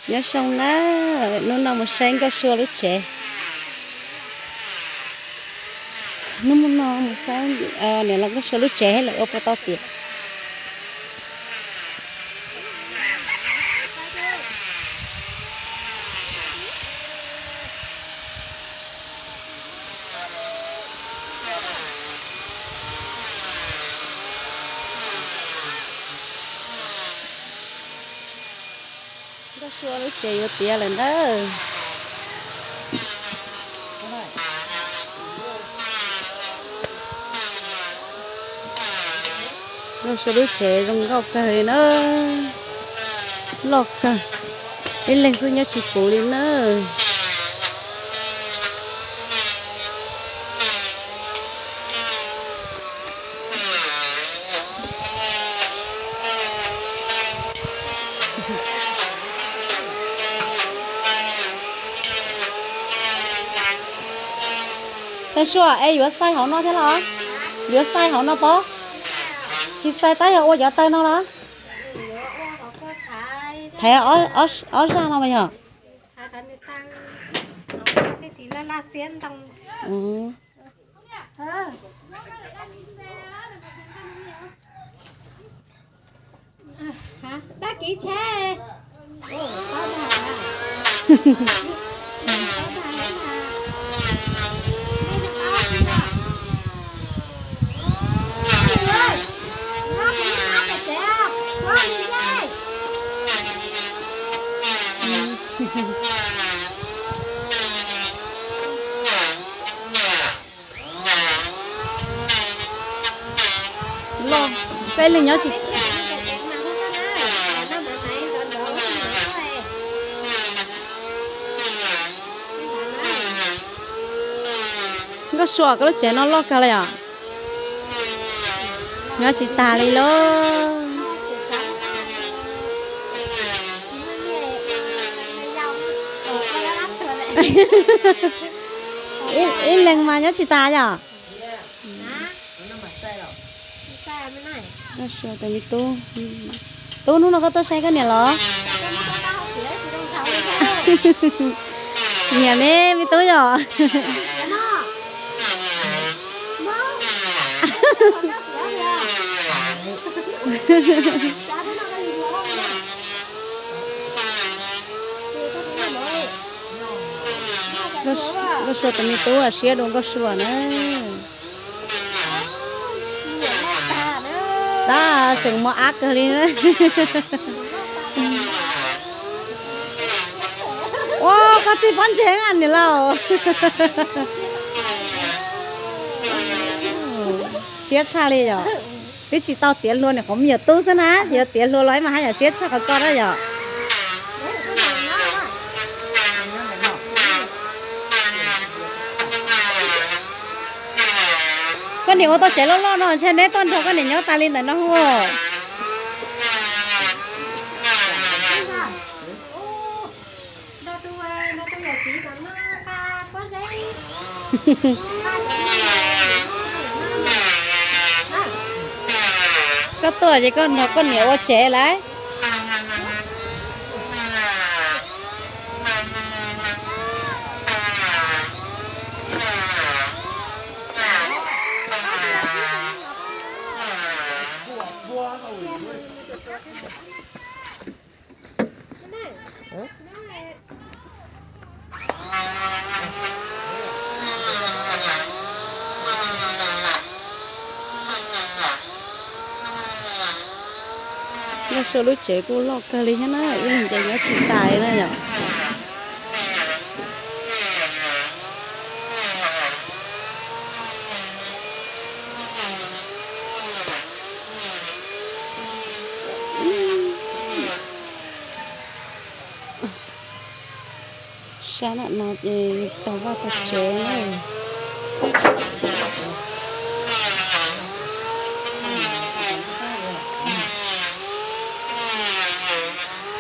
Nyob zoo na, hnub no mus saib Nkauj Sua lub tsev. Hnub no mus saib niam laus Nkauj Sua lub tsev lawm ua puas tau tiam. Nkauj Sua lub tsev yuav tiav lawm ntag. Nkauj Sua lub tsev zoo nkauj kawg li na, loj kawg, ib leeg xwb nyob tsis puv li na. Nkauj Sua, es yuav xais hauv no thiab los? Yuav xais hauv no pob? Tsis xais tab yog ua cov taw no los? Thaiv ob zaj no mas yog. Loj, peb leeg nyob tsis. Nkauj Sua, koj lub tsev no loj kawg li os. Nyob tsis tas li lauj. Ib leeg mas nyob tsis tas yom. Tub, hnub no koj tuaj saib koj niam los? Nyiam li me tub yom. Nkauj Sua tus me tub siab dua Nkauj Sua na. Tab tseem mob ab kawg li na. Ua koj txij pob ntseg niam laus. Siab tshaj li yom. Twb tsis tau tiav hlua, nim qhuav me nyuam tub xwb na, yuav tiav hlua los mas haj yam siab tshaj qhov koj na yom. Koj niam ua tau tsev loj loj no ntshe neb tuaj nrog koj niam nyob tas li ntawm no os. Koj tuaj ces koj nrog koj niam ua tsev lauj. Nkauj Sua lub tsev kuj loj kawg li thiab na, ib leeg ces nyob tsis tas na yom. Sab nram no ces tau vaj tau tsev na.